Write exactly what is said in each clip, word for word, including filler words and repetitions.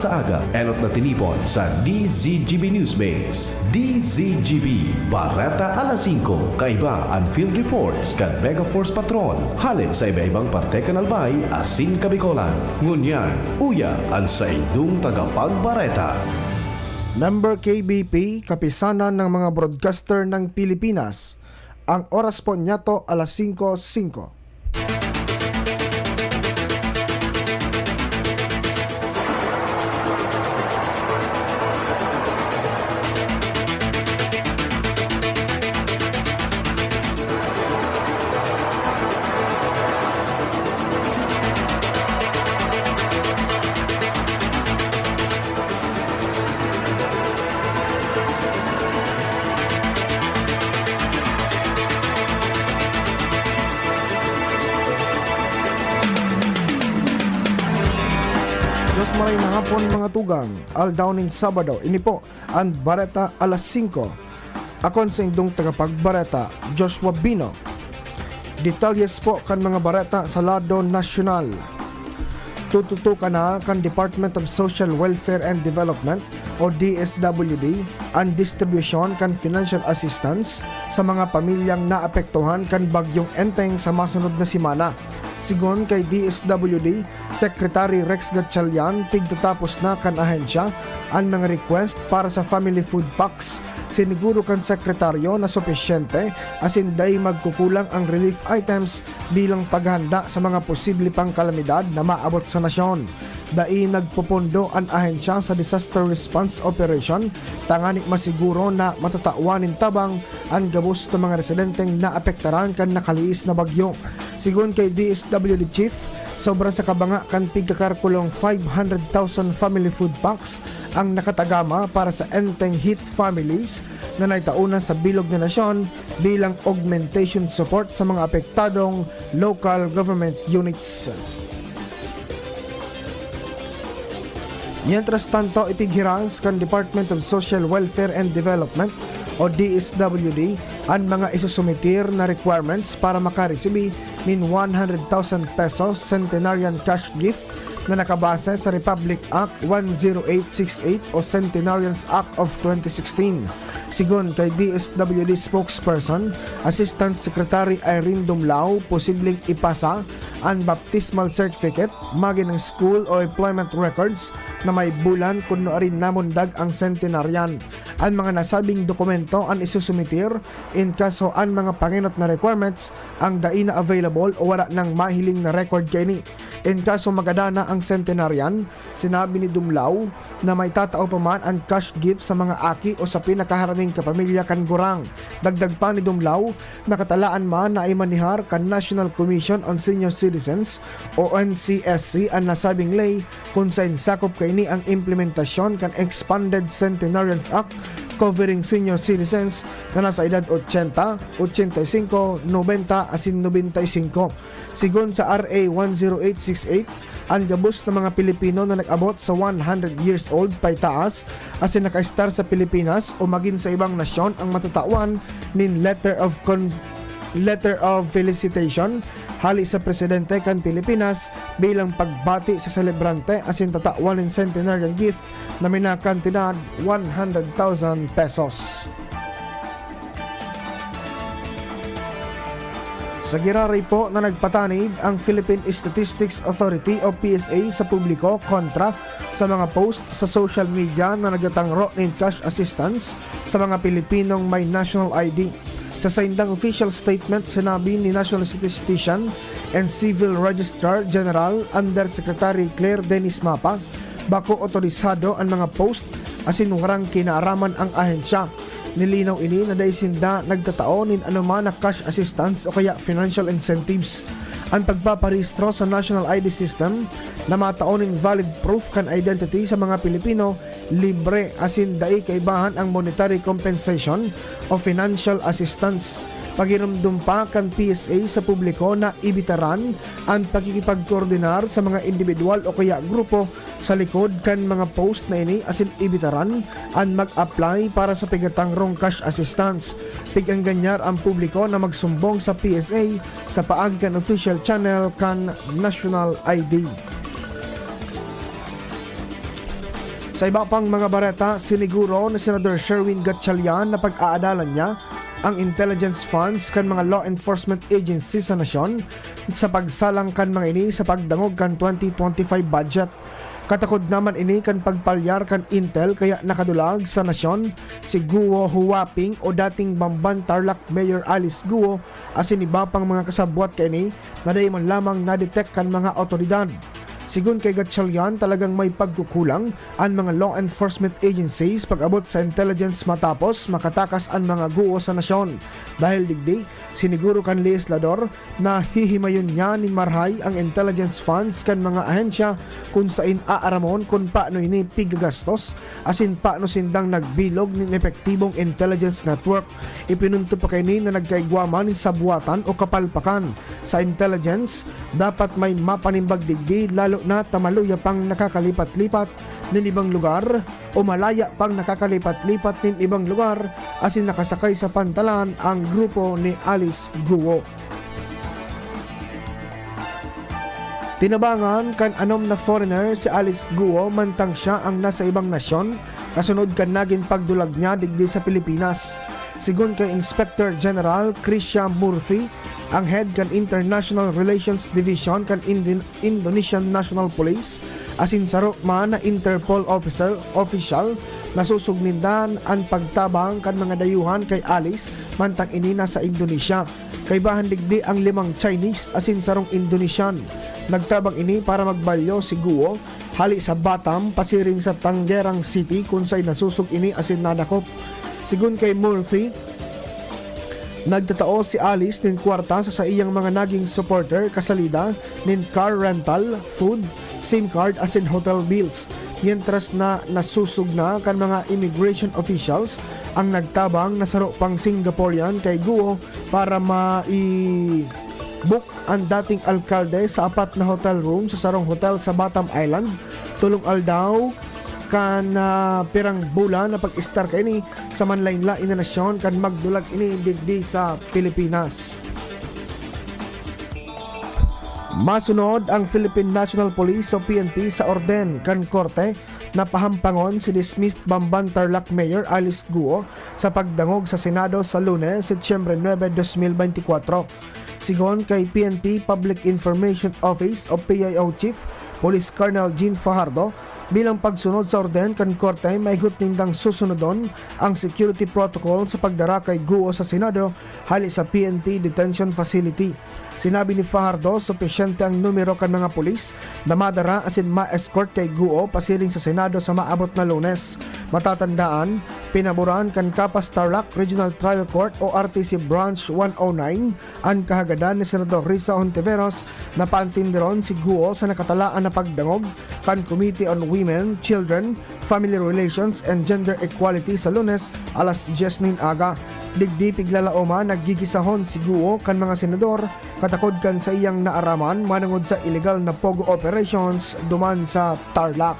sa aga, enot na tinipon sa D Z G B Newsbase. D Z G B, Bareta alas singko, kaiba an field reports kan Mega Force Patrol. Hale sa iba-ibang parte kan Albay asin Kabikolan. Ngunyan, uya an saindong tagapagbareta. Member K B P, Kapisanan ng mga Broadcaster ng Pilipinas. Ang oras po niyato, alas singko singko. Diyos maray na hapon, mga tugang. Aldaw nin Sabado, ini po an Bareta alas singko. Akon sa indong tagapagbareta, Joshua Bino. Detalles po kan mga bareta sa lado nasyonal. Tututukan na kan Department of Social Welfare and Development o D S W D an distribusyon kan financial assistance sa mga pamilyang naapektuhan kan Bagyong Enteng sa masunod na semana. Sigon kay D S W D Secretary Rex Gatchalian, pigtatapos na kan ahensya an mga request para sa family food packs. Siniguro kan sekretaryo na supisyente asin dai magkukulang ang relief items bilang paghanda sa mga posible pang kalamidad na maabot sa nasyon. Dai nagpopondo an ahensya sa disaster response operation tangani masiguro na matatawan nin tabang an gabos na mga residenteng naapektaran kan nakaliis na bagyo. Sigon kay D S W D Chief, sobra sa kabanga kan pigkakarkulong five hundred thousand family food packs ang nakatagama para sa enteng hit families na naitao na sa bilog na nasyon bilang augmentation support sa mga apektadong local government units. Mientras tanto, ipighiras kan Department of Social Welfare and Development o D S W D an mga isusumitir na requirements para makaresibi nin one hundred thousand pesos centenarian cash gift na nakabase sa Republic Act one zero eight six eight o Centenarians Act of twenty sixteen. Sigon kay D S W D spokesperson, Assistant Secretary Irene Dumlao, posibleng ipasa an baptismal certificate, magin ang school o employment records na may bulan kun nuarin namundag ang centenarian. An mga nasabing dokumento an isusumitir in kaso an mga pangenot na requirements ang dai na available o wala nang mahiling na record kaini. In kaso magada na ang centenarian, sinabi ni Dumlao na may tatao pa man an cash gift sa mga aki o sa pinakaharaning kapamilya kan gurang. Dagdag pa ni Dumlao, nakatalaan man na imanihar kan National Commission on Senior Citizens o N C S C an nasabing ley, kun saen sakop kaini ang implementasyon kan Expanded Centenarians Act covering senior citizens na nasa edad ochenta, ochenta y cinco, nobenta asin nobenta y cinco. Sigon sa R A one zero eight six eight, an gabos na mga Pilipino na nag-abot sa one hundred years old paitaas asin nakaestar sa Pilipinas o magin sa ibang nasyon ang matatawan nin letter of conf-, letter of felicitation hali sa presidente kan Pilipinas bilang pagbati sa selebrante asin tatawan nin centenarian gift na minakantidad one hundred thousand pesos. Sa giraray po na nagpatanid ang Philippine Statistics Authority o P S A sa publiko kontra sa mga post sa social media na nagtatangro nin cash assistance sa mga Pilipinong may national I D. Sa saindang official statement, sinabi ni National Statistician and Civil Registrar General Undersecretary Claire Dennis Mapa, bako otorisado an mga post asin warang kinaaraman ang ahensya. Nilinaw ini na dai sinda nagtatao nin anoman na cash assistance o kaya financial incentives. An pagpaparehistro sa National I D System na matao nin valid proof kan identity sa mga Pilipino, libre asin dai kaibahan ang monetary compensation o financial assistance. Pagiromdom pa kan P S A sa publiko na ibitaran an pakikipagkoordinar sa mga indibidwal o kaya grupo sa likod kan mga post na ini asin ibitaran an mag-apply para sa pigtatangrong cash assistance. Pig-angganyar an publiko na magsumbong sa P S A sa paagi kan official channel kan National I D. Sa iba pang mga bareta, siniguro ni Senador Sherwin Gatchalian na pag-aadalan niya ang intelligence funds kan mga law enforcement agency sa nasyon sa pagsalang kan mga ini sa pagdangog kan twenty twenty-five budget. Katakod naman ini kan pagpalyar kan intel kaya nakadulag sa nasyon si Guo Huaping o dating Bamban Tarlac Mayor Alice Guo asin iba pang mga kasabwat kaini na dai man lamang na-detect kan mga awtoridad. Sigon kay Gatchalian, talagang may pagkukulang an mga law enforcement agencies pag-abot sa intelligence matapos makatakas an mga guo sa nasyon. Dahil digdi, siniguro kan lehislador na hihimayon niya nin marahay ang intelligence funds kan mga ahensya kun sain aaramon kun paano ini pigagastos asin paano sindang nagbilog nin epektibong intelligence network. Ipinunto pa kaini na nagkaigwa man nin sabwatan o kapalpakan sa intelligence, dapat may mapanimbag digdi, lalo na ta maluya pang nakakalipat-lipat nin ibang lugar o malaya pang nakakalipat-lipat nin ibang lugar asin nakasakay sa pantalan ang grupo ni Alice Guo. Tinabangan kan anom na foreigner si Alice Guo mantang siya ang nasa ibang nasyon, kasunod kan nagin pagdulag niya digdi sa Pilipinas. Sigon kay Inspector General Krisha Murthy, ang head kan International Relations Division kan Indin-, Indonesian National Police, asin saro man na Interpol officer, official, nasosog ninda an pagtabang kan mga dayuhan kay Alice mantang ini nasa Indonesia. Kaibahan digdi ang limang Chinese asin sarong Indonesian. Nagtabang ini para magbalyo si Guo hale sa Batam pasiring sa Tangerang City kun saen nasosog ini asin nadakop. Sigon kay Murthy, nagtatao si Alice nin kwarta sa saiyang mga naging supporter kasalida nin car rental, food, SIM card asin hotel bills. Mientras na nasosog na kan mga immigration officials ang nagtabang na saro pang Singaporean kay Guo para mai-book an dating alkalde sa apat na hotel room sa sarong hotel sa Batam Island. Tolong aldaw kan, ah, pirang bulan na pag-estar kaini sa manlaen-laen na nasyon kan magdulag ini digdi sa Pilipinas. Masunod ang Philippine National Police o P N P sa orden kan korte na pahampangon si dismissed Bamban Tarlac Mayor Alice Guo sa pagdangog sa Senado sa Lunes, Setyembre nuebe, dos mil beintikwatro. Sigon kay P N P Public Information Office o P I O Chief Police Colonel Jean Fajardo, bilang pagsunod sa orden kan korte, maigot nindang susunodon ang security protocol sa pagdara kay Guo sa Senado hale sa P N P detention facility. Sinabi ni Fajardo, supisyente ang numero kan mga pulis na madara asin ma-escort kay Guo pasiring sa Senado sa maabot na Lunes. Matatandaan, pinaboran kan Capas Tarlac Regional Trial Court o R T C Branch one oh nine an kahagadan ni Senador Risa Hontiveros na paantinderon si Guo sa nakatalaan na pagdangog kan Committee on Women, Children, Family Relations and Gender Equality sa Lunes, alas dyes nin aga. Digdi piglalaoman naggigisahon si Guo kan mga senador katakod kan saiyang naaraman manongod sa illegal na pogo operations duman sa Tarlac.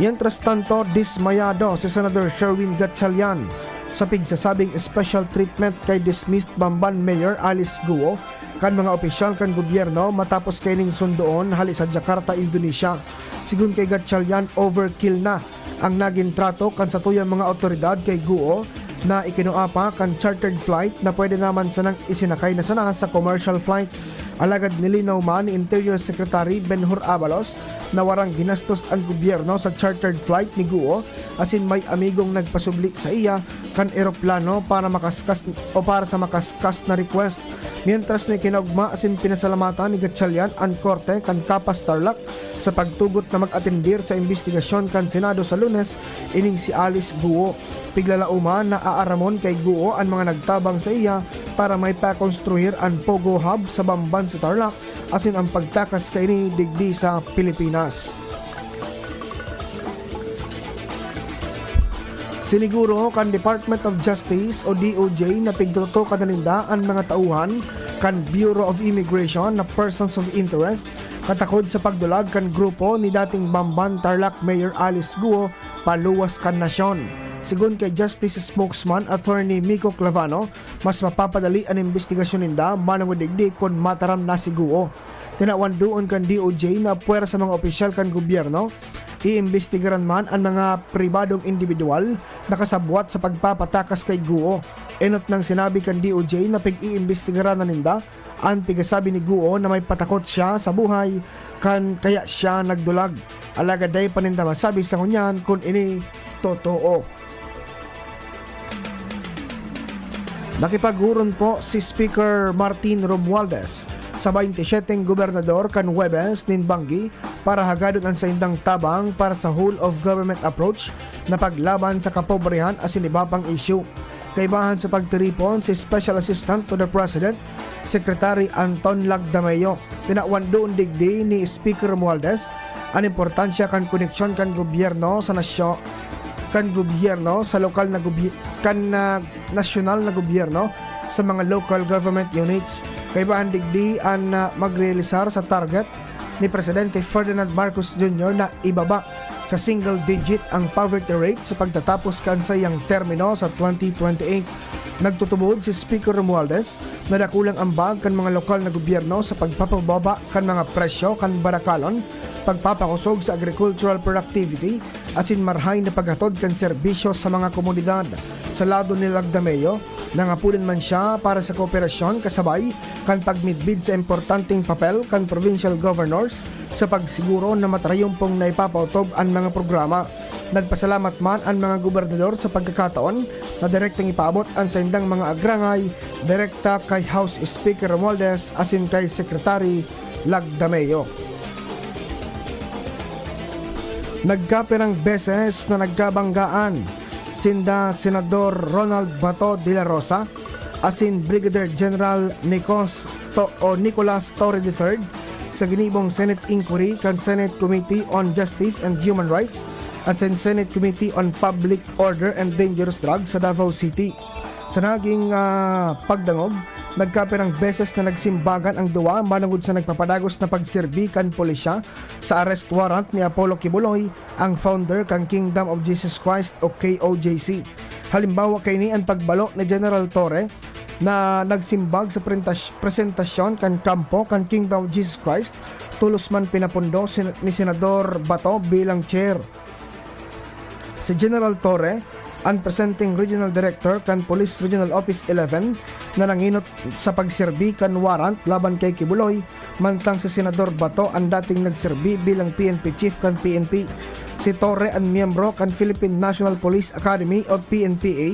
Mientras tanto, dismayado si Senador Sherwin Gatchalian sa pigsasabing special treatment kay dismissed Bamban Mayor Alice Guo kan mga opisyal kan gobyerno matapos kaining sundoon hale sa Jakarta, Indonesia. Sigon kay Gatchalian, overkill na ang nagin trato kan satuyang mga awtoridad kay Guo na ikinua pa kan chartered flight na pwede naman sanang isinakay na sana sa commercial flight. Alagad nilinaw man ni Interior Secretary Benhur Abalos na warang ginastos an gobyerno sa chartered flight ni Guo asin may amigong nagpasubli saiya kan eroplano para makaskas o para sa makaskas na request. Mientras na ikinaogma asin pinasalamatan ni Gatchalian an korte kan Capas Tarlac sa pagtugot na mag-atendir sa imbestigasyon kan Senado sa Lunes, ining si Alice Guo. Piglalaoman na aaramon kay Guo an mga nagtabang saiya para maipakonstruir an Pogo Hub sa Bamban sa Tarlac asin an pagtakas kaini digdi sa Pilipinas. Siniguro kan Department of Justice o D O J na pigtututukan na ninda an mga tauhan kan Bureau of Immigration na persons of interest katakod sa pagdulag kan grupo ni dating Bamban Tarlac Mayor Alice Guo paluwas kan nasyon. Sigon kay Justice Spokesman Attorney Mico Clavano, mas mapapadali an imbestigasyon ninda manongod digdi kun mataram na si Guo. Tinawan duon kan D O J na pwera sa mga opisyal kan gobyerno, iimbestigaran man an mga pribadong indibidwal na kasabwat sa pagpapatakas kay Guo. Enot nang sinabi kan D O J na pig-iimbestigaran na ninda an pigasabi ni Guo na may patakot siya sa buhay kan kaya siya nagdulag. Alagad dai pa ninda masabi sa ngunyan kun ini totoo. Nakipaghuron po si Speaker Martin Romualdez sa twenty-seven gobernador kan Huwebes nin banggi para hagadon an saindang tabang para sa whole of government approach na paglaban sa kapobrehan asin iba pang isyu. Kaibahan sa pagtiripon si Special Assistant to the President, Secretary Anton Lagdameo. Tinawan duon digdi ni Speaker Romualdez an importansya kan koneksyon kan gobyerno sa nasyo-, kan gobyerno sa lokal na gobye-, kan, ah, nasyonal na gobyerno sa mga local government units. Kaibahan digdi an, ah, magrealisar sa target ni Presidente Ferdinand Marcos Junior na ibaba sa single digit ang poverty rate sa pagtatapos kan saiyang termino sa twenty twenty-eight. Nagtutubod si Speaker Romualdez na dakulang ambag kan mga lokal na gobyerno sa pagpapababa kan mga presyo kan barakalon, pagpapakosog sa agricultural productivity, asin marahay na paghatod kan serbisyo sa mga komunidad. Sa lado ni Lagdameo, nangapulan man siya para sa kooperasyon kasabay kan pagmidbid sa importanteng papel kan provincial governors sa pagsiguro na matrayumpong na ipapautob an mga programa. Nagpasalamat man an mga gobernador sa pagkakataon na direktang ipaabot an saindang mga agrangay direkta kay House Speaker Romualdez asin kay Secretary Lagdameo. Nagkapirang beses na nagkabanggaan sinda Senador Ronald Bato de la Rosa asin Brigadier General Nicos To-, o Nicolas Torre the third sa ginibong Senate inquiry kan Senate Committee on Justice and Human Rights at sa Senate Committee on Public Order and Dangerous Drugs sa Davao City. Sa naging, ah, pagdangog, nagkapirang beses na nagsimbagan ang duwa manongod sa nagpapadagos na pagserbi kan pulisya sa arrest warrant ni Apollo Kibuloy, ang founder kan Kingdom of Jesus Christ o K O J C. Halimbawa kaini an pagbalo ni General Torre na nagsimbag sa prentas-, presentasyon kan kampo kan Kingdom of Jesus Christ, tolos man pinapundo si, ni Senador Bato bilang chair. Si General Torre, an presenteng Regional Director kan Police Regional Office eleven, na nangenot sa pagserbi kan warrant laban kay Kibuloy, mantang si Senador Bato an dating nagserbi bilang P N P Chief kan P N P. Si Torre an miyembro kan Philippine National Police Academy o P N P A,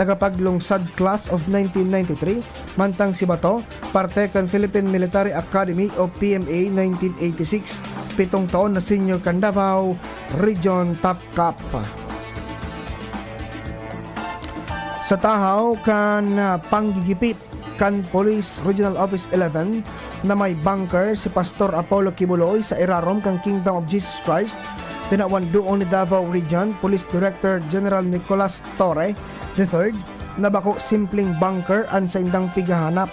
tagapaglungsad class of nineteen ninety-three, mantang si Bato, parte kan Philippine Military Academy o P M A nineteen eighty-six, pitong taon na senior kan Davao Region Top Cop. Sa tahaw kan, ah, panggigipit kan Police Regional Office eleven na may bunker si Pastor Apollo Kibuloy sa irarom kan Kingdom of Jesus Christ, tinawan duon ni Davao Region Police Director General Nicolas Torre the third na bako simpleng bunker an saindang pighahanap.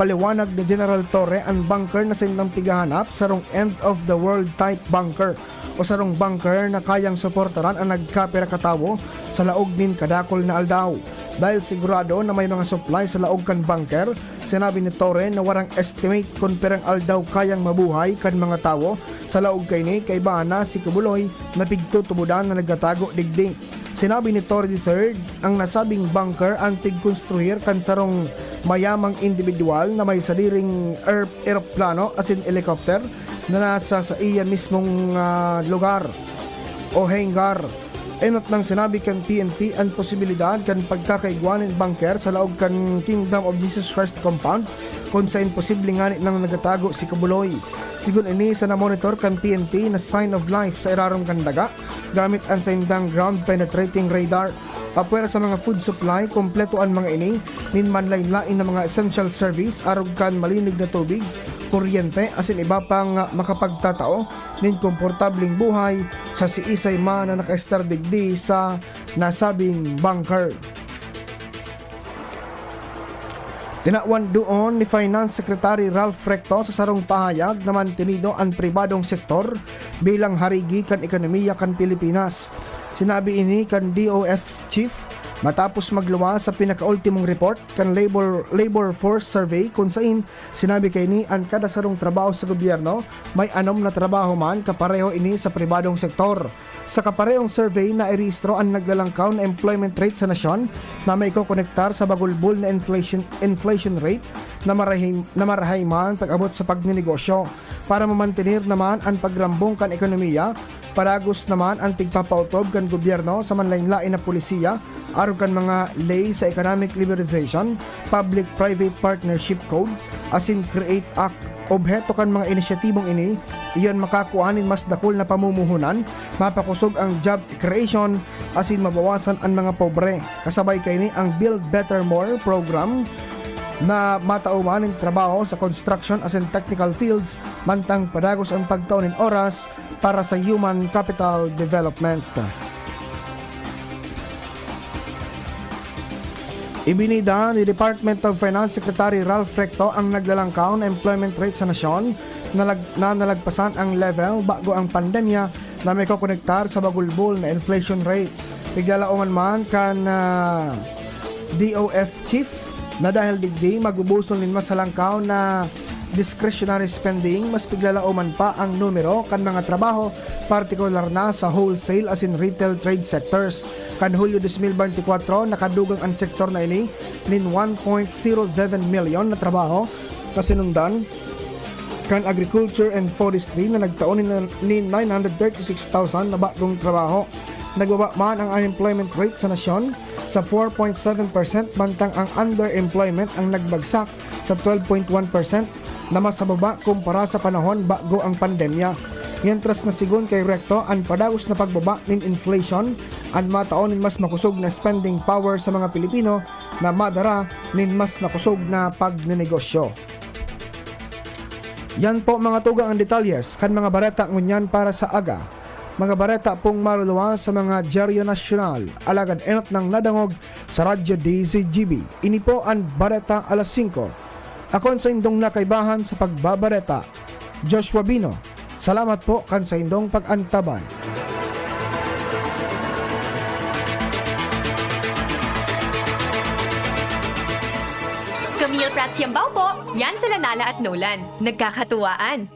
Paliwanag ni General Torre, an bunker na saindang pighahanap, sarong end of the world type bunker o sarong bunker na kayang suportaran an nagkapira ka tawo sa laog nin kadakul na aldaw. Dahil sigurado na may mga supply sa laog kan bunker, sinabi ni Torre na warang estimate kun pirang aldaw kayang mabuhay kan mga tawo sa laog kaini, kaibahan na si Kibuloy na pigtutubodan na nagtatago digdi. Sinabi ni Torre the third, ang nasabing bunker an pigkonstruir kan sarong mayamang indibidwal na may sadiring er-, eroplano asin helicopter na nasa saiya mismong, ah, lugar o hangar. Enot nang sinabi kan P N P an posibilidad kan pagkakaigwa nin bunker sa laog kan Kingdom of Jesus Christ compound, kun saen posible ngani nang nagtatago si Kibuloy. Sigon ini sa namonitor kan P N P na Sign of Life sa irarom kan daga, gamit an saindang ground-penetrating radar. Apwera sa mga food supply, kompleto an mga ini nin manlaen-laen na mga essential service arog kan malinig na tubig, kuryente, asin iba pang makapagtatao nin komportableng buhay sa siisay man na nakaestar digdi sa nasabing bunker. Tinawan duon ni Finance Secretary Ralph Recto sa sarong pahayag na mantinido an pribadong sektor bilang harigi kan ekonomiya kan Pilipinas. Sinabi ini kan D O F chief matapos magluwas sa pinakaultimong report kan labor, labor force survey, kun sain sinabi kaini an kada sarong trabaho sa gobyerno may anom na trabaho man, kapareho ini sa pribadong sektor. Sa kaparehong survey, nairehistro an naglalangkaw na employment rate sa nasyon na maikokonektar sa bagulbol na inflation, inflation rate na marahay, na marahay man pag-abot sa pagninegosyo. Para mamantener naman an pagrambong kan ekonomiya, padagos naman an pigpapaotob kan gobyerno sa manlaen-laen na polisiya arog kan mga ley sa Economic Liberalization, Public-Private Partnership Code, asin create Act. Obheto kan mga inisyatibong ini, iyan makakua nin mas dakul na pamumuhunan, mapakosog ang job creation, asin mabawasan an mga pobre. Kasabay kaini ang Build Better More program na matao man nin trabaho sa construction asin technical fields, mantang padagos ang pagtao nin oras para sa human capital development. Ibinida ni Department of Finance Secretary Ralph Recto ang naglalangkaw na employment rate sa nasyon na lag-, na nalagpasan ang level bago ang pandemya na maikokonektar sa bagulbol na inflation rate. Piglalaoman man kan, ah, D O F chief na dahil digdi magbubusol nin mas halangkaw na discretionary spending, mas piglalaoman pa ang numero kan mga trabaho, partikular na sa wholesale asin retail trade sectors. Kan Hulyo dos mil beintikwatro, nakadugang an sektor na ini nin one point zero seven milyon na trabaho na sinundan kan agriculture and forestry na nagtao nin, nin nine hundred thirty-six thousand na bagong trabaho. Nagbaba man ang unemployment rate sa nasyon sa four point seven percent, mantang ang underemployment ang nagbagsak sa twelve point one percent, na mas mababa kumpara sa panahon bago ang pandemya. Mientras na, sigon kay Recto, an padagos na pagbaba nin inflation an matao nin mas makosog na spending power sa mga Pilipino na madara nin mas makosog na pagnenegosyo. Yan po, mga tugang, ang detalyes kan mga bareta ngunyan para sa aga. Mga bareta pong maruluwas sa mga dyaryo nasyonal, alagad enot nang nadangog sa Radyo D Z G B. Ini po an Bareta Alas Singko. Ako an saindong nakaibahan sa pagbabareta, Joshua Bino. Salamat po kan saindong pag-antabay. Camille Prats Yambao po, yan sila Nala at Nolan. Nagkakatuwaan.